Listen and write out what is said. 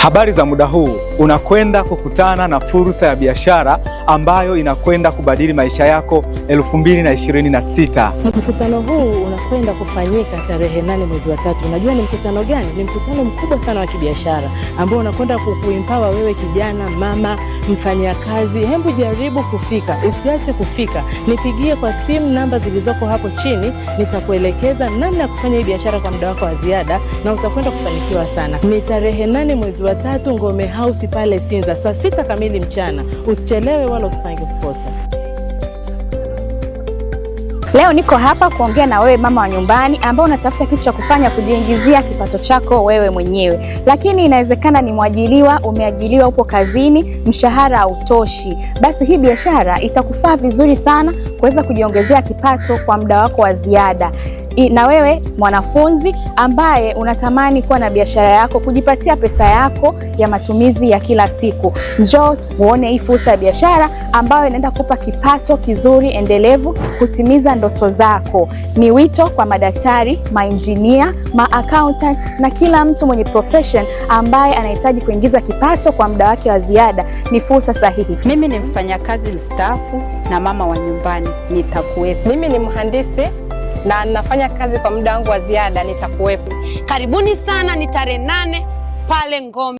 Habari za muda huu, unakwenda kukutana na fursa ya biashara ambayo inakwenda kubadili maisha yako 2026. Mkutano huu unakwenda kufanyika tarehe 8 mwezi wa 3. Unajua ni mkutano gani? Ni mkutano mkubwa sana wa kibiashara ambao unakwenda kukuempower wewe kijana, mama, mfanyakazi. Hebu jaribu kufika, usiache kufika. Nipigie kwa simu namba zilizoko hapo chini, nitakuelekeza namna ya kufanya hii biashara kwa muda wako wa ziada na utakwenda kufanikiwa sana. Ni tarehe 8 mwezi wa 3, Ngome House pale Sinza, saa 6 kamili mchana. Usichelewe wala usipange kukosa. Leo niko hapa kuongea na wewe mama wa nyumbani ambao unatafuta kitu cha kufanya kujiingizia kipato chako wewe mwenyewe, lakini inawezekana ni mwajiliwa, umeajiliwa, upo kazini, mshahara hautoshi. Basi hii biashara itakufaa vizuri sana kuweza kujiongezea kipato kwa muda wako wa ziada. Na wewe mwanafunzi ambaye unatamani kuwa na biashara yako, kujipatia pesa yako ya matumizi ya kila siku, njoo uone hii fursa ya biashara ambayo inaenda kupa kipato kizuri endelevu kutimiza ndoto zako. Ni wito kwa madaktari, mainjinia, ma-accountant na kila mtu mwenye profession ambaye anahitaji kuingiza kipato kwa muda wake wa ziada. Ni fursa sahihi. Mimi ni mfanyakazi mstaafu na mama wa nyumbani, nitakuwepo. Mimi ni mhandisi na nafanya kazi kwa muda wangu wa ziada, nitakuwepo. Karibuni sana, ni tarehe 8 pale Ngome.